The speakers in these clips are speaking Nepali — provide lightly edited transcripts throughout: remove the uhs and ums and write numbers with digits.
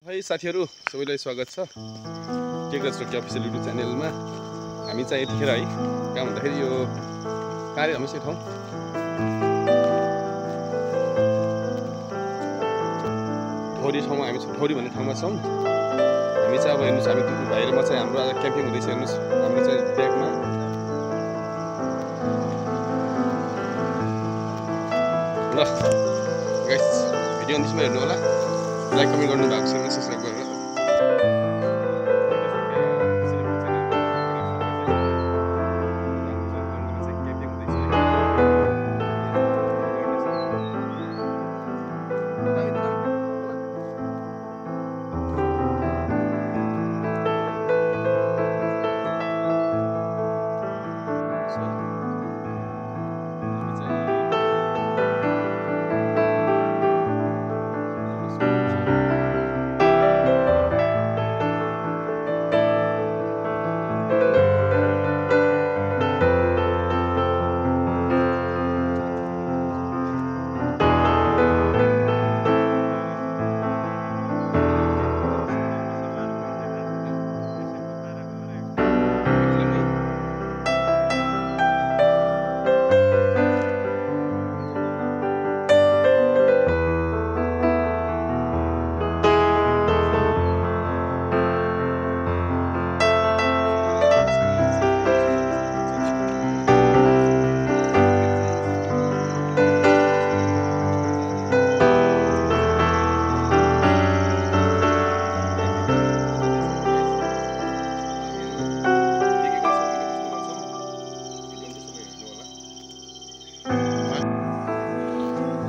है साथीहरु सबैलाई स्वागत छ टेकराज रोकी अफिसियल युट्युब च्यानलमा। हामी चाहिँ यतिखेर है कहाँ भन्दाखेरि यो कार्य हमेसै ठाउँ ठौरी ठाउँमा हामी ठौरी भन्ने ठाउँमा छौँ। हामी चाहिँ अब हेर्नुस् हामी भाइ र म चाहिँ हाम्रो आज क्याम्पिङ हुँदैछ। हेर्नुस् हामी चाहिँ ब्यागमा ल गाइस भिडियो अन्तिममा हेर्नु होला। लाइक कमेन्ट गर्नु भएको छैन सब्स्क्राइब गरेर।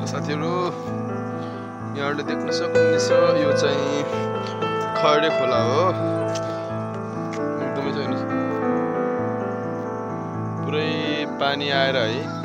साथीहरु यहाँले देख्न सक्नुहुन्छ यो चाहिँ खर्डे खोला हो। एकदमै चाहिँ पुरै पानी आएर है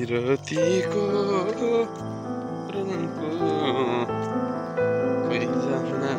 रतिको रङको खोइ जाना